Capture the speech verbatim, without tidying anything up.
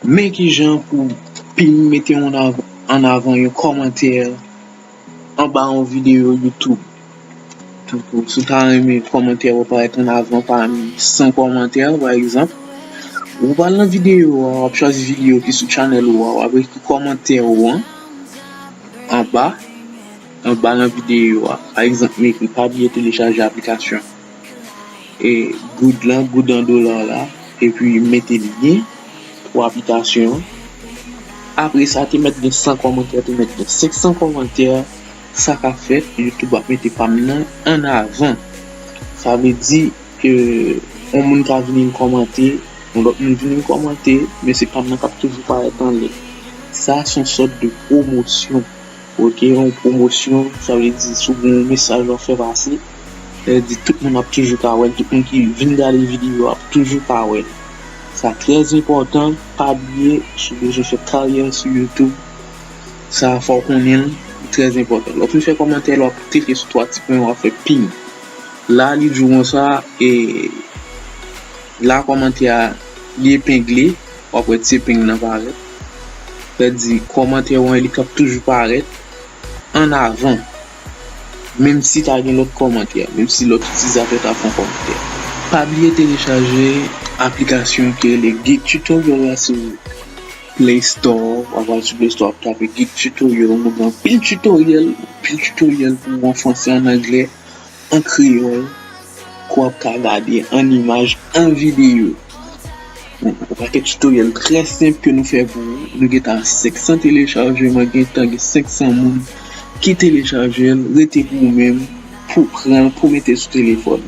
Men kijan pou pim mete ann avan yon kòmantè anba yon videyo YouTube. Tankou si w ta renmen kòmantè w parèt ann avan pami san kòmantè, pa egzanp, ou pral nan videyo a, w ap chwazi videyo ki sou chanèl ou a, w ap ekri kòmantè ou an anba, anba nan videyo a. Pa egzanp, m ekri pa bliye telechaje aplikasyon e goud lan, goud an dola la, epi mete lyen pou aplikasyon an. Apre sa, te mèt gen san kòmantè, te mèt gen senk san kòmantè. Sa ka fèt, YouTube ap mete pam nan ann avan. Sa vle di ke yon moun ka vini l kòmante, yon lòt moun vini l kòmante, men se pam nan k ap toujou parèt anlè. Sa se yon sòt de pwomosyon. Ok, yon pwomosyon, sa vle di si w gen yon mesaj w ap fè pase, sa vle di tout moun ap toujou ka wè l, tout moun ki vin gade videyo a ap toujou ka wè l. Sa trè enpòtan, pa bliye, si w bezwen fè karyè sou YouTube, sa fò w konnen l, li trè enpòtan. Lè w fin fè kòmantè la, w ap klike sou twa ti pwen, w ap fè ping. La, li di w konsa, e la kòmantè a, li epengle, w ap wè ti epeng nan parèt. Sa di kòmantè w an, li k ap toujou parèt ann avan. Menm si ta gen lòt kòmantè, menm si lòt itilizatè ta fè yon kòmantè. Pa bliye telechaje aplikasyon ki rele Geek Tutorial la sou Play Store. W ap al sou Play Store, w ap tape Geek Tutorial. Nou gen anpil tutorial, anpil tutorial pou w an fransè, an anglè, an kreyòl, ke w ap ka gade an imaj, an videyo. Yon pakèt tutorial trè senp ke nou fè pou ou. Nou gentan a senk san telechajeman, gentan gen senk san moun ki telechaje l, rete pou ou menm, pou w pran l, pou w mete l sou telefòn.